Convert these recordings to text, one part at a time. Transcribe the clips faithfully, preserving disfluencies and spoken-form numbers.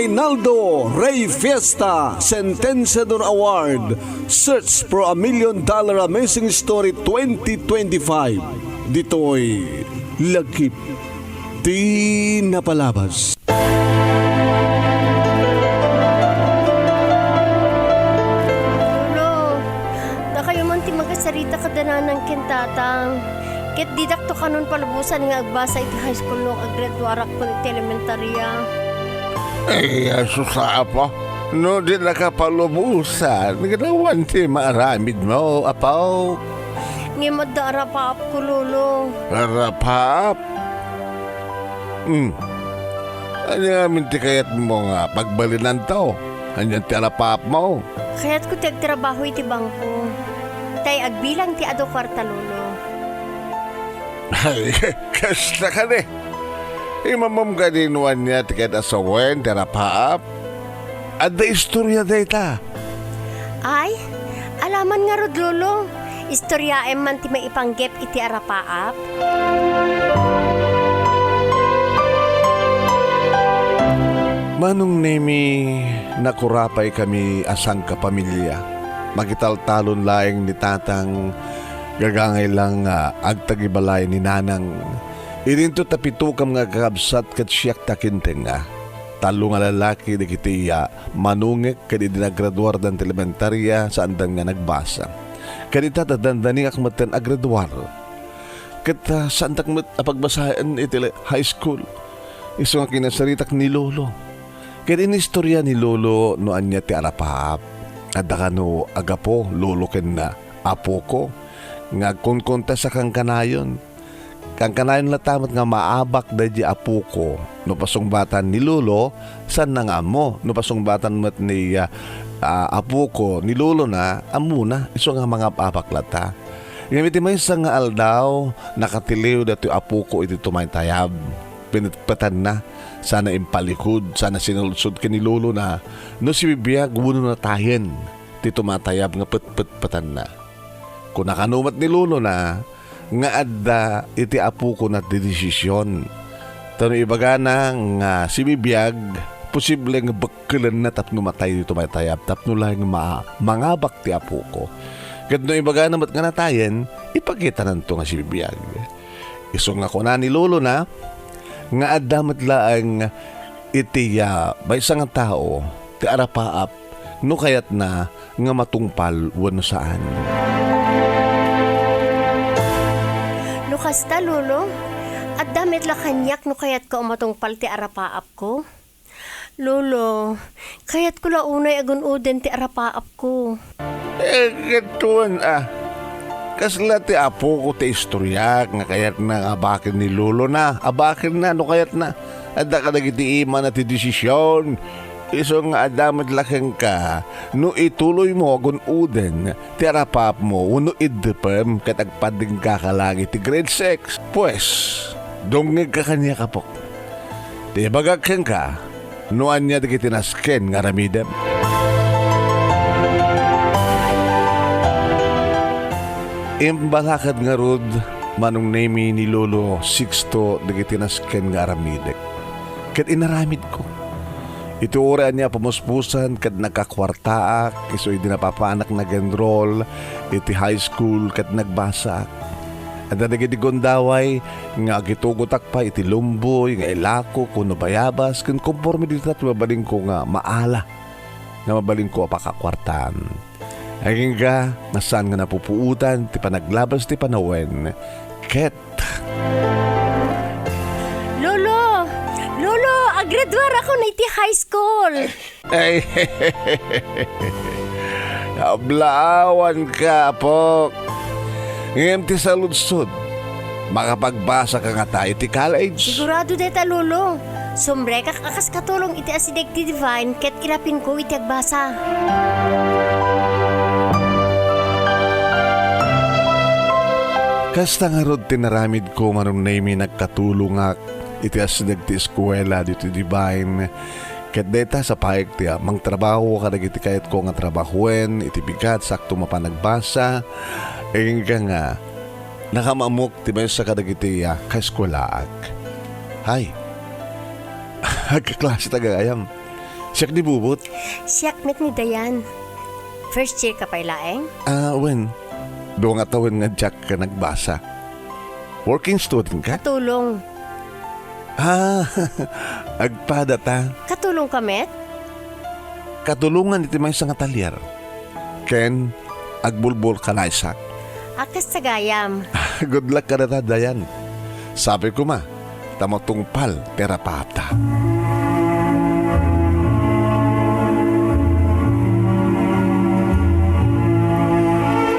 Reynaldo Rey Fiesta Sentenciador Award, Search for a Million Dollar Amazing Story twenty twenty-five. Ditoy Lagip ti Napalabas. Lolo, dakayo man ti magasarita kada nanang ken tatang. Ket didakto kanon palubosan nga agbasa iti high school no agraduarakon iti elementarya. Ay, asus, apo. No di nakapalubosan, ngem awan ti maaramidmo, apo. Ngem adda arapaapko, Lolo. Arapaap? Hmm. Ania ngamin ti kayatmo nga pagbalinanto? Ania ti arapaapmo? Kayatko ti agtrabaho iti bangko. Tay agbilang ti adu kuarta, Lolo. Ay, kasta kadi. Imamam kadi no ania ti kayat a sawen ti arapaap? Adda istoria dayta. Ay, alaman ngarud, Lolo. Istoriaem man ti maipanggep iti arapaap. Manong Nemi, nakurapay kami a sangkapamilia. Makitaltalon laeng ni tatang, gagangay lang nga agtagibalay ni nanang. Idinto ta pito kam nga kakabsat ket siak ti akintengnga. Tallo nga lalaki dagiti iya manongek ket idi nagraduardan ti elementarya, saandan nga nagbasa. Ket ita, dandani ak metten agraduar. Ket, ah, saandak met a pagbasaen iti le-, high school. Isu nga kinasaritak ni Lolo. Ket inistoria ni Lolo no ania ti arapaap. Adda kano agapo, Lolo, ken, ah, apoko, nga agkunkunta sa kankanayon. Kankanayon latta met nga maabak daydi apoko no pasungbatan ni Lolo, saanna nga ammo. No pasungbatan met ni, ah, ah, apoko ni Lolona, ammona, isu nga mangab-abak latta. Ngem iti maysa nga aldaw, nakatiliw daytoy apoko iti tumaytayab. Pinetpetanna, sana impalikud, sana sinudsod ken ni Lolona no sibibiag wenno natayen ti tumatayab nga petpetpetanna. Kuna kano met ni Lolona nga adda iti apokona ti desisyon. Ta no ibagana nga sibibiag, posible nga bekkelenna tapno matay ti tumaytayab, tapno laeng ma-, mangabak ti apoko. Ket no ibagana met nga natayen, ipakitananto nga sibibiag. Isu nga kuna ni Lolona nga adda met laeng iti, ah, maysa nga tao ti arapaap no kayatna nga matungpal wenno saan. No kasta, Lolo, adda met la kaniak no kayatko a matungpal ti arapaapko. Lolo, kayatko la unay a gun-oden ti arapaapko. Eh, ket wen a, kasla ti apoko ti istoriak nga kayatna nga abaken ni Lolona, abakenna no kayatna. Adda kadagiti imana ti desisyon. Isu nga adda met la kenka no ituloymo a gun-oden ti arapaapmo wenno iddepem ket agpadengkaka laeng iti grade six. Pues, dungngegka kaniak, apok. Ti ibagak kenka, no ania dagiti nasken nga aramidem. Imbalakad ngarud, Manong Nemi, ni Lolo Sixto dagiti nasken nga aramidek. Ket inaramidko. Iti uray ania a pamuspusan ket nagkakuartaak, isu idi napapanak nag-enroll iti high school ket nagbasaak. Adda dagiti gundaway nga agitugotak pay iti lumboy nga ilako wenno bayabas ken konforme dita ti mabalinko nga maala nga mabalinko a pakakuartaan. Agingga nga saan nga napupuotan ti panaglabas ti panawen ket Lolo! Lolo! Agraduarakon iti high school! Ay, ablaawanka, apok. Ngem ti saludsod, makapagbasaka ngata iti college? Sigurado dayta, Lolo. Sumrekak a kas katulong iti asideg ti Divine ket irapinko iti agbasa. Kasta ngarud ti naramidko, Manong Nemi, nagkatulongak iti asideg ti eskuela ditoy Divine. Ket dayta, sapaek ti, ah, mangtrabaho kadagiti kayatko nga trabahoen iti bigat, sakto mapan agbasa. Agingga nga, nakam-amok ti maysa kadagiti, ah, kaeskuelaak. Hay! Agkaklase ta gagayam. Siak ni Bubot. Siak met ni Dayan. First year ka pay laeng? Ah, wen. Dua nga tawen nga diak nagbasa. Working student ka? Katulong. Ah, agpada ta. Katulong ka met? Katulongan iti maysa nga talyer. Ken agbulbul ka laysak. Akas tagayam. Good luck kadata, Dayan. Sapay koma, ta matungpal ti rapaapta.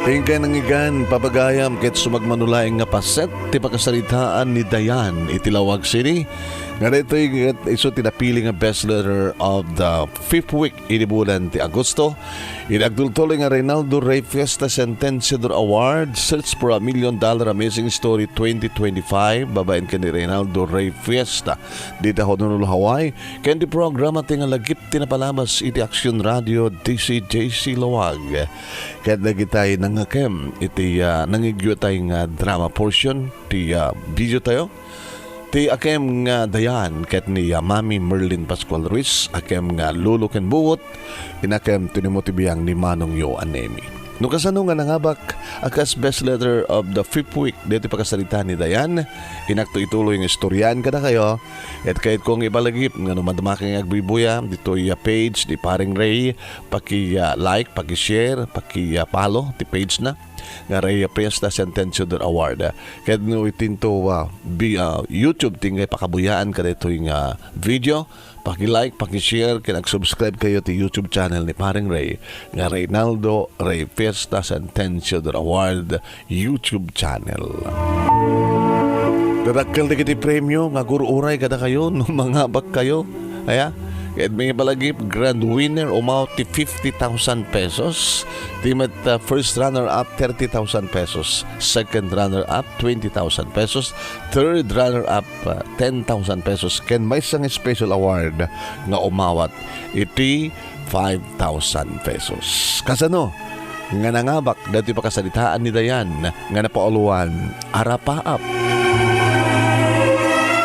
Inkay nangngegan, papagayam, ket sumagmamano laeng nga paset ti pakasaritaan ni Dayan iti Laoag City. Nga daytoy ket isu ti napili nga best letter of the fifth week idi bulan ti Agosto. Iti agtultuloy nga Reynaldo Rey Fiesta Sentenciador Award, Search for a Million Dollar Amazing Story twenty twenty-five, babaen ken ni Reynaldo Rey Fiesta, dita Honolulu, Hawaii, ken ti programa ti nga lagip ti napalabas iti Action Radio D C J C Laoag. Ket dagitay nangakem iti, ah, nangigyo tay nga drama portion ti, ah, video tayo. Ti akem nga Dayan ket ni, ah, Mami Merlin Pascual Ruiz, akem nga lolo ken buot, inakem ti nimo ti biang ni Manong Yo a Nemi. No kasano nga nangabak a kas best letter of the fifth week daytoy pakasaritaan ni Dayan, inakto ituloy nga istoryaen kadakayo, ket kayatko nga ipalagip nga no madamaka nga agbuybuya ditoy, ah, page ni Paring Ray, paki, ah, like, paki share, paki, ah, follow ti page na. Nga Rey Fiesta Sentenciador Award. Ket no itinto, ah, bi-, ah, YouTube ti nga pakabuyaan kadaytoy nga video, paki-like, paki-share, ken ag-subscribe kayo ti YouTube channel ni Paring Rey, nga Reynaldo Rey Fiesta Sentenciador Award YouTube channel. Dadakkel dagiti premio nga agur-uray kadakayo no mangabak kayo. Aya, ket may palagip, grand winner, umawat ti fifty thousand pesos. Ti met, uh, first runner-up, thirty thousand pesos. Second runner-up, twenty thousand pesos. Third runner-up, uh, ten thousand pesos. Ken maysa nga special award nga umawat iti five thousand pesos. Kasano nga nangabak daytoy pakasaritaan ni Dayan nga napauluan a rapaap?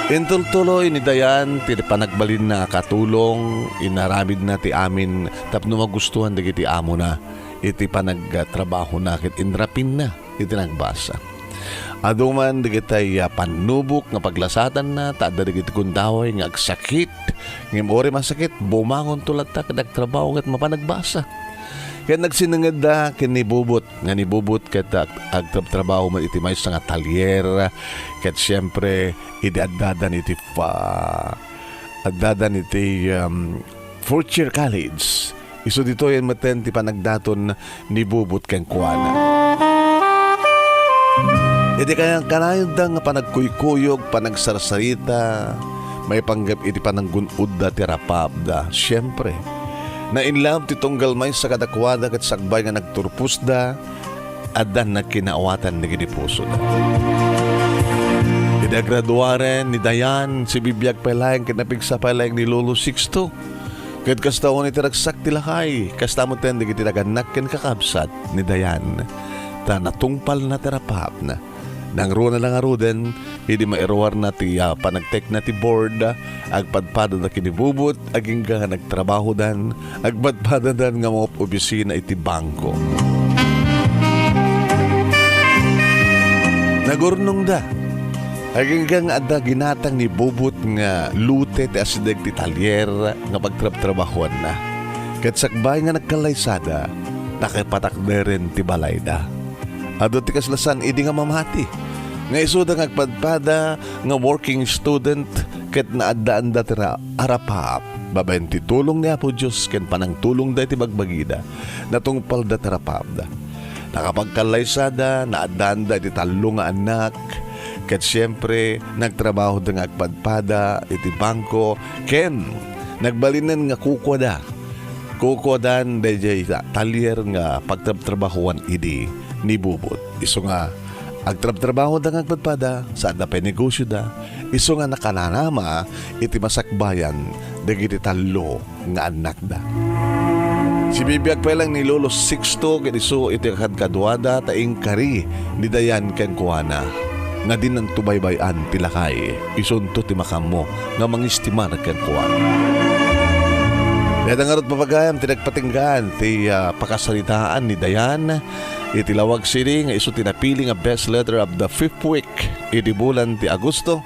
Intultuloy ni Dayan ti panagbalinna a katulong, inaramidna ti amin tapno magustuhan dagiti amona iti panagtrabahona ket inrapinna iti nagbasa. Adu man dagitay, ah, pannubok nga paglasatanna, ta adda dagiti gundaway nga agsakit, ngem uray masakit, bumangonto latta ket agtrabaho ket mapan agbasa. Ket nagsinengedda ken ni Bubot, nga ni Bubot ket ag-, agtrabtrabaho met iti maysa nga talyer, ket siempre, idi addadan iti fa-, addadan iti, um, fourth year college. Isu ditoyen metten ti panagdaton ni Bubot kenkuana. Iti kanayon-kanayonda nga panagkuykuyog, panagsarsarita, maipanggep iti pananggun-odda ti rapaapda, siempre, nainlove ti tunggal maysa kadakuada ket sakbay nga nagturposda, addan nakinaawatan dagiti pusoda. Idi agraduaren ni Dayan, sibibiag pay laeng ket napigsa pay laeng ni Lolo Sixto. Ket kasta unay ti ragsak ti lakay, kasta metten dagiti nagannak ken kakabsat ni Dayan. Ta natungpalna ti rapaapna. Nangruna la ngaruden, idi mairuarna ti, ah, panagtekna ti board, agpadpadada ken ni Bubot, agingga nga nagtrabahodan, agpadpadadan nga mangup-obisina iti bangko. Nagurnongda. Agingga nga adda ginatang ni Bubot nga lote ti asideg ti talyer nga pagtrabtrabahoanna. Ket sakbay nga nagkallaysada, nakipatakderen ti balayda. Adu ti kasla saan idi nga mamati, nga isuda nga agpadpada nga working student ket naaddaanda ti ra-, a rapaap babaen ti tulong ni Apo Dios ken panangtulongda iti bagbagida, natungpalda ti rapaapda. Nakapagkallaysada, naaddaanda iti tallo nga annak, ket siempre, nagtrabahoda nga agpadpada iti bangko, ken nagbalinen nga kukuada. Kukuadan daydiay ta-, talyer nga pagtrabtrabahoan idi ni Bubot. Isu nga, agtrabtrabahoda nga agpadpada, saanda pay negosioda, isu nga nakananama iti masakbayan dagiti tallo nga annakda. Sibibiag pay laeng ni Lolo Sixto ket isu iti kadkaduada ta inkari ni Dayan kenkuana nga dinanto baybay-an ti lakay, isunto ti makaammo nga mangistimar kenkuana. Ita ngarud, papagayam, ti nagpatinggaan ti, ah, pakasaritaan ni Dayan iti Laoag City nga isu ti napili nga best letter of the fifth week iti bulan ti Agosto.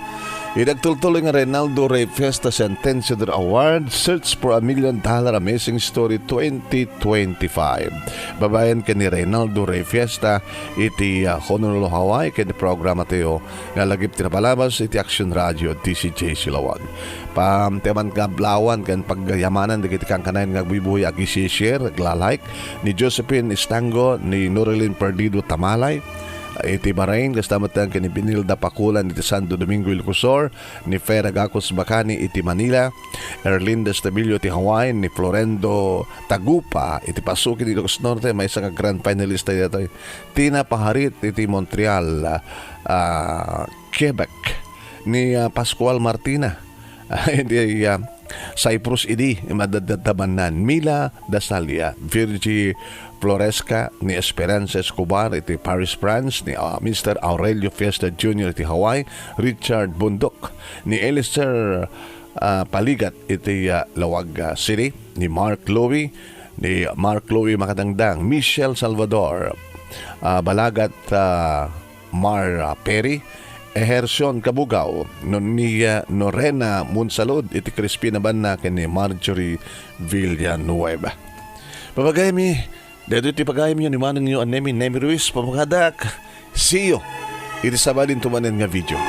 Iti agtultuloy nga Reynaldo Rey Fiesta Centennial Award, Search for a Million Dollar Amazing Story twenty twenty-five. Babaen ken ni Reynaldo Rey Fiesta iti, ah, Honolulu, Hawaii, ken programa tayo nga lagip ti napalabas iti Action Radio D C J C Laoag. Pam-, ti man kablawan ken pagyamanan dagiti kankanayon nga agbubuhi, agi-share, agla-like, ni Josephine Estango, ni Norilyn Perdido Tamalay, iti Bahrain, kasta met ken ni Benilda Pakulan iti Santo Domingo, Ilocos Sur, ni Fera Gacos Bacani iti Manila, Erlinda Estabillo iti Hawaii, ni Florendo Tagupa iti Pasuki, Ilocos Norte, maysa nga grand finalista daytoy. Tina Paharit iti Montreal, ah, Quebec, ni, ah, Pascual Martina iti, ah, Cyprus idi, madadatabannan. Mila Dasalia, Virgie Floresca, ni Esperanza Escobar iti Paris, France, ni, ah, Mister Aurelio Fiesta Junior iti Hawaii, Richard Bundok, ni Elister, ah, Paligat iti, ah, Laoag, ah, City, ni Mark Louie, ni Mark Louie Makadangdang, Michelle Salvador, ah, Balagat, ah, Mar, ah, Perry, Ejercion Kabugaw, no, ni, ah, Norena Monsalud iti Crispin a Banna ken ni Marjorie Villanueva. Papagayammi, daytoy ti pagayamyo ni manengyo a Nemi, Nemi Ruiz, pamakadak. See you iti sabali ti manen nga video.